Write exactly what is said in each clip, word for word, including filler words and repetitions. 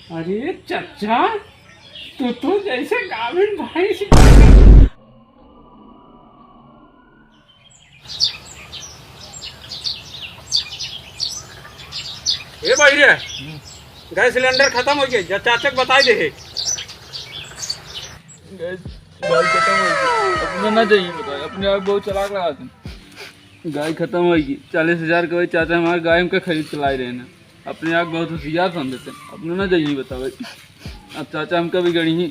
अरे चचा, तू तो जैसे गाभिन भैंस। ए भाई रे, गैस सिलेंडर खतम होइ गए, जा चाचा के बताइ दे हे। गैस, गैस खतम होइ गए। अपने ना जाइए बताए, अपने आप बहुत चालाक लगा तुम। गाय खतम होइ गई, चालीस हजार के भाई चाचा हमारे गाय हमका खरीद के लाए रहे ना। अपने आप बहुत होशियार समझते हैं, अपने ना जाइए बतावे। अब चाचा हमका भी गड़ी ही।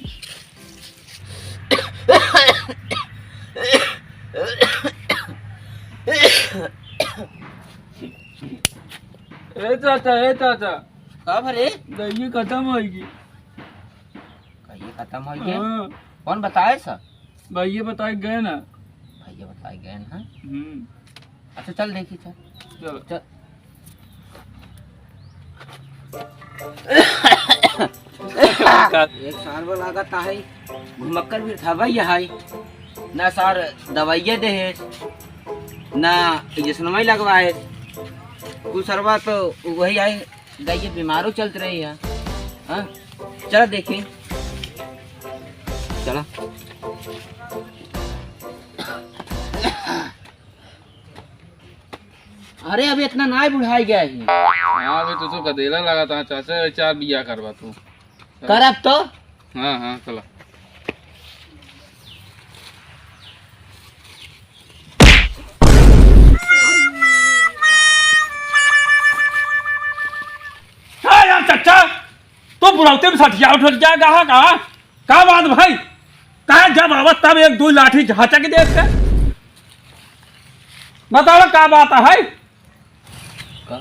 ए चाचा, ए चाचा। का भरे? गइये खतम होइगी। गइये खतम होइगी? हाँ। कौन बताए सा? भइये बताए गए ना। भइये बताए गए ना? हम्म। अच्छा, चल देखी, चल। चलो। चल। एक सार वो लागत आहे, घुमक्कर भी था भाई, यहाँ ना सार दवाइये दे है, ना इंजेक्शनवा ही लगवाए। कुछ सरवा तो वही आई, गइये बीमारो चलत रही है। हाँ, चला देखी, चला। अरे, अबे इतना नाय बुढ़ाई गया ही। हाँ, अबे तू तो गदेला लगा था, चाचा, चार बिया करबा तू। करब तो? हाँ, हाँ, चला। का यार चचा, तो बुढ़ौती में सठिया उठ जाएगा, हाँ, का? का बात भाई? का जब आवत तब एक दो लाठी झटक देत के? बताओ का बात है? का?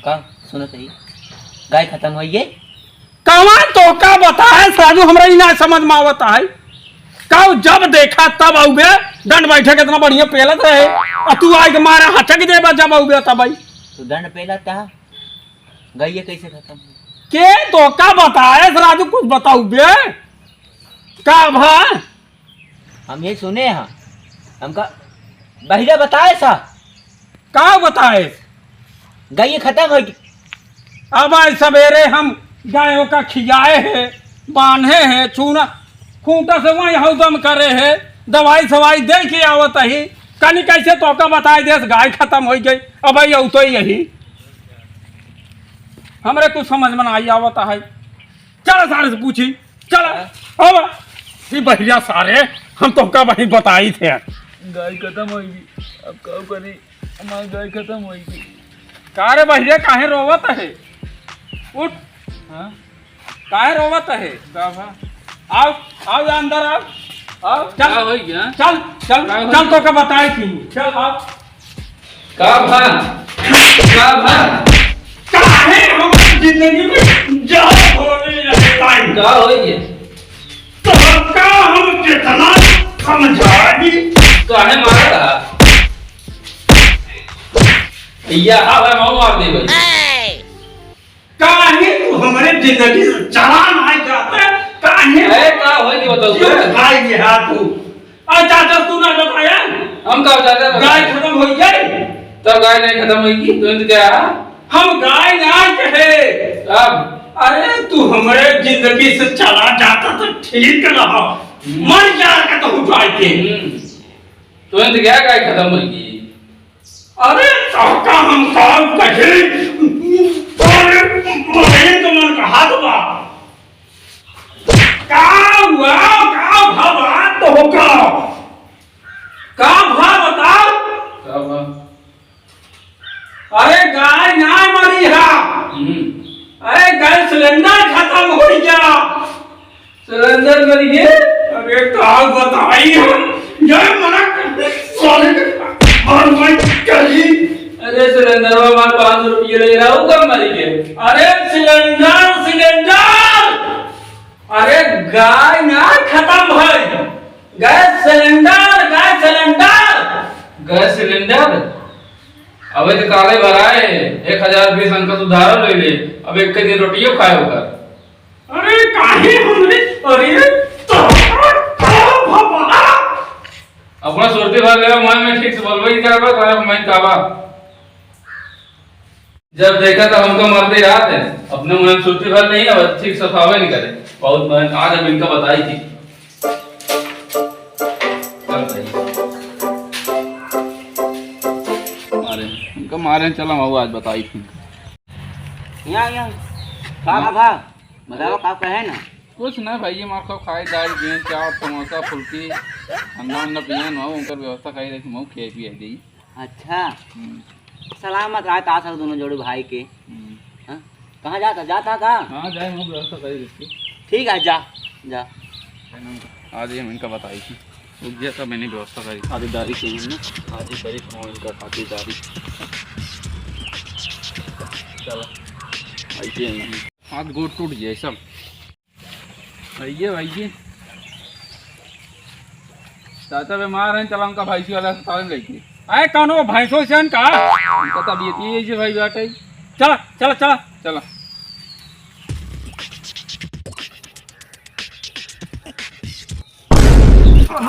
का? सुनत ही? गाय खतम होइ गई? कौन तो का बताए साधु, हमरा ई ना समझ में आवत है। का जब देखा तब आउबे, दंड बैठक इतना बढ़िया पेलत रहे, और तू आइके मारा हचक देबा जब आउबे तब आई। तू दंड पेला था? गइये कैसे खतम हुई? के तो का बताए राजू, कुछ बताउबे? का भा? हम ये सुने हैं, हमका बहिरा बताए सा। का बताए? गइये खतम होइ गई। अब आज सवेरे हम गायों का खियाए हैं, बांधे हैं, चूना खूंटा से वहीं हौदम करे हैं, दवाई सवाई दे के आवत ही। कनी कैसे तोका बताए देस, गाय खतम होइ गई। अब आई तो यही हमरे कुछ समझ में ना आई आवत है। चल सारे से पूछी, चल। हाँ। अब ई बहिरा सारे, हम तोका वही बताई थे। गाय खतम होइगी, अब का करी? हमार गाय खतम होइगी। का रे बहिरे, काहे रोवत है? उठ। हाँ? काहे रोवत है? का भा? आओ, आओ अंदर आओ। आओ, चल। का होइ गया? चल, चल, का होइ चल, गया? तोका बताई थी। चल, आओ। का भा? का भा? काहे हमर जिंदगी में जान होने लगता है? का होइ गया? तो का हम कितना समझाई? काहे मारा था? या, हाँ, भाई, माऊ मार दे भाई। काहे तू हमरे जिंदगी से चला नाहीं जाता? काहे? अरे, का होई के बताऊ तू बे? भाई ये हाथ तू। अच्छा, अच्छा, तू ना बताया? हम का बताते हैं? गाय खतम होई गई? तब गाय नहीं खतम होई की? तू तो क्या? हम गाय ना कहे। तब? अरे, तू हमरे जिंदगी से चला जाता तो ठीक रहा। हम्म। मर जा के तो उठाई के। हम्म। तू तो क्या गाय खतम होई की? अरे, तोहका हम का कही? अरे, मरे तो मन कहा तो बा। का हुआ? का भा बात तो हो का? का भा बताओ? का भा? अरे, गाय ना मरी हा। हम्म। अरे, गैस सिलेंडर खतम होइ गया। सिलेंडर मरि गए? अरे, का बताई हम? जय मना कर दे, साले के और मैं कही। अरे, सिलेंडर में हमारे पाँच सौ रुपये ले रहा हूँ, कब मरि गए? अरे, सिलेंडर, सिलेंडर! अरे, गाय ना खतम है, गैस सिलेंडर, गैस सिलेंडर। गैस सिलेंडर? अबे तो काले भराए, एक हजार बीस अंक सुधारो ले ले, अब एक के दिन रोटियो खाए होकर। अरे काहे हमरे, अरे तो का भवा? अपना सुरती भर ले, मैं, मैं ठीक से बोलबे ही करबा, तोरा मैं कहबा। जब देखा तब हमका मारते याद है, अपने मन में सुरती भर नहीं है, बस ठीक सफावे नहीं करे। बहुत मन आज हम इनका बताई थी। मारे, इनका मारे, चला, हम आज बताई थी। यहाँ, यहाँ। का हाँ। भा? बतावा, का कहे ना? कुछ ना भाई, ये मार खाओ, खाए दाल, गेहूं, चावल, समोसा, फुल्की, ठंडा वंडा पिए ना, उनकर व्यवस्था खाई रही, मऊ खियाई पियाई दी। अच्छा। हम्म। सलामत रहा, का सब दोनों जोड़ी भाई के। हम्म। हाँ? कहाँ जाता, जाता का? हाँ, जाए, हम व्यवस्था करी इसकी। ठीक है, जा, जा। आज ये हम इनका बताई थी, रुक गया था, मैंने व्यवस्था करी। खातिरदारी की हमने, आज ही करी हम इनका खातिरदारी। चलो, ऐसे ही। हाथ गोड़ टूट गया सब। भैया, भैया। चाचा बीमार हैं, चला उनका भैंसी वाला अस्पताल में लेके। अरे, कौन हो, भैंसों से का? उनका तबीयत ही ऐसे भाई बाटे। चला, चला, चला, चला।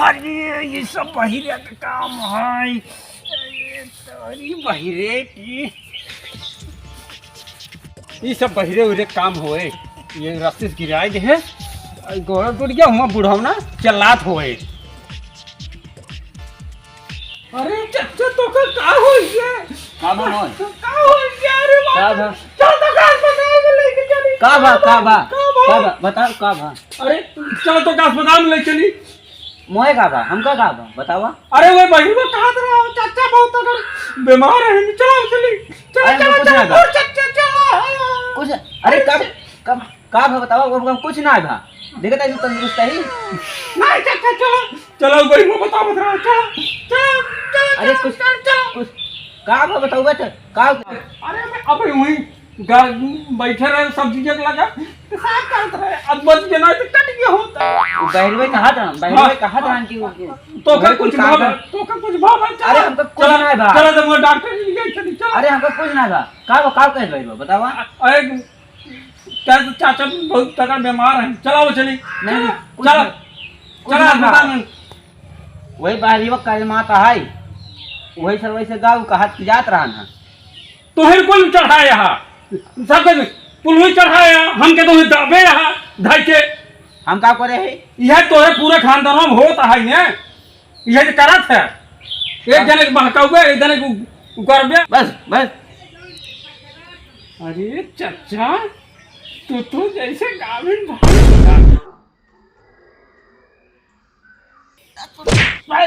अरे, ये सब बहिरे के काम है। अरे, तोरी बहिरे की। ई सब बहिरे उहिरे काम होए। ये रस्सी से गिराए दे है। गोड़ टूट गया, हुआ बुढ़ौना चलात होए। अरे चच्चा, तो का, का हो गया? का बा मोय? का हो गया रे बाप? का बा? चल तो का अस्पताल में लेके चली। का बा, का बा? का बा? का बा? बताओ, का बा? अरे चल तो का अस्पताल में लेके चली। मोय का बा? हमका का बा? बतावा। अरे वो बहिन वो कहत रहा, चाचा बहुत अगर बीमार है, चलो चली। चलो, अरे, चलो, कुछ चलो, ना बा। और चाचा, चलो। कुछ, अरे, कब, कब, का बा बतावा, वो, वो कुछ ना बा। देखत है, तंदुरुस्त है। नहीं, चाचा, चलो, चलो, बहिन वो बताओ, बताओ, चलो, चलो, चलो, अरे, चलो, कुछ, चलो, चलो। कुछ, का बा बतावा, बता, का? अरे, मैं अब वहीं गा-, बैठे रहे, सब चीजें लगा, पेशाब करत रहे, अब बच के ना तो कट गया होता। वो बहिरवे कहा था, बहिरवे हाँ। कहा था कि वो, तो का वही कुछ कुछ काम भाव है, है। तो का कुछ भाव है, चला, अरे, हमका कुछ चला, ना है भाव। चला, जब वो डॉक्टर जी गए, चली, चला। अरे, हमका कुछ ना है भाव। का, का कह रहे हो, बतावा? अरे, क्या तो चाचा बहुत तगड़ा बीमार है, चला वो चली, नहीं, चला, कुछ चला, नहीं, कुछ चला, नहीं अस्पताल भाव। में। वही बहिरवा कल माँ का है, वही सर वैसे गाँव कहा जात रहा ना। तोहे कुल चढ़ाए हा, सब कुल ही चढ़ाए हा, हमके तोहे दबे हा, धइ के। हम का करे है? यह तोहे पूरे खानदान में होत है ने, यह जो करत है, एक हाँ। जने के बहकावे, एक जने के उ-, उकरबे। बस, बस। अरे चच्चा, तू तो जैसे गाभिन भाई।